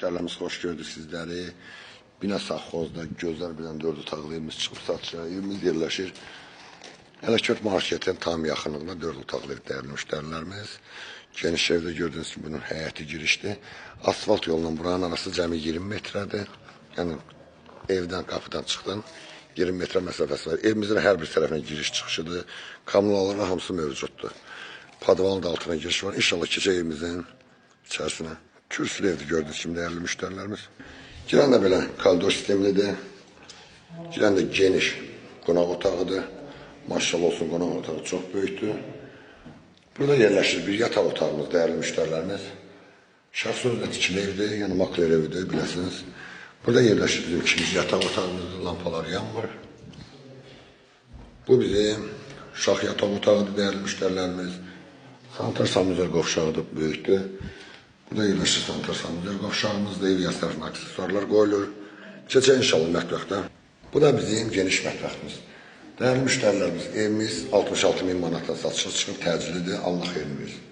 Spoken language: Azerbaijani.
Müştərilərimiz, xoş gördük sizləri. Bina Safxozda gözəl bir dənə 4 otaqlı evimiz çıxıb satışa. Evimiz yerləşir Ələkört marketin tam yaxınlığında 4 otaqlı ev dəyərli müştərilərimiz. Geniş evdə gördüyünüz kimi bunun həyəti girişdir. Asfalt yolla buranın arası cəmi 20 metrədir. Yəni evdən qapıdan çıxdın 20 metrə məsafəsi var. Evimizin hər bir tərəfinə giriş çıxışıdır. Kommunalların hamısı mövcuddur. Podvalın da altına giriş var. İnşallah keçək evimizin içərisinə. Kürsülü evdir gördüyünüz kimi dəyərli müştərilərimiz. Girən də belə koridor sistemlidir. Girən də geniş qonaq otağıdır. Maşallah olsun, qonaq otağı çox böyükdür. Burada yerləşir bir yataq otağımız dəyərli müştərilərimiz. Şəxsi özünə tikili evdir, yəni makler evidir, biləsiniz. Burada yerləşir bizim ikinci yataq otağımızdır, lampalar yanmır. Bu bizim uşaq yataq otağıdır dəyərli müştərilərimiz. Sanitar sanuzel qovşağıdır, böyükdür. Burada yerləşir sanitar sanuzel qovşağımızdır, ev yaz tərəfinə aksesuarlar qoyulur. Keçək inşallah mətbəxdə. Bu da bizim geniş mətbəximiz. Dəyərli müştərilərimiz, evimiz 66 min manatdan satışa çıxıb, təcilidir. Allah xeyrini versin.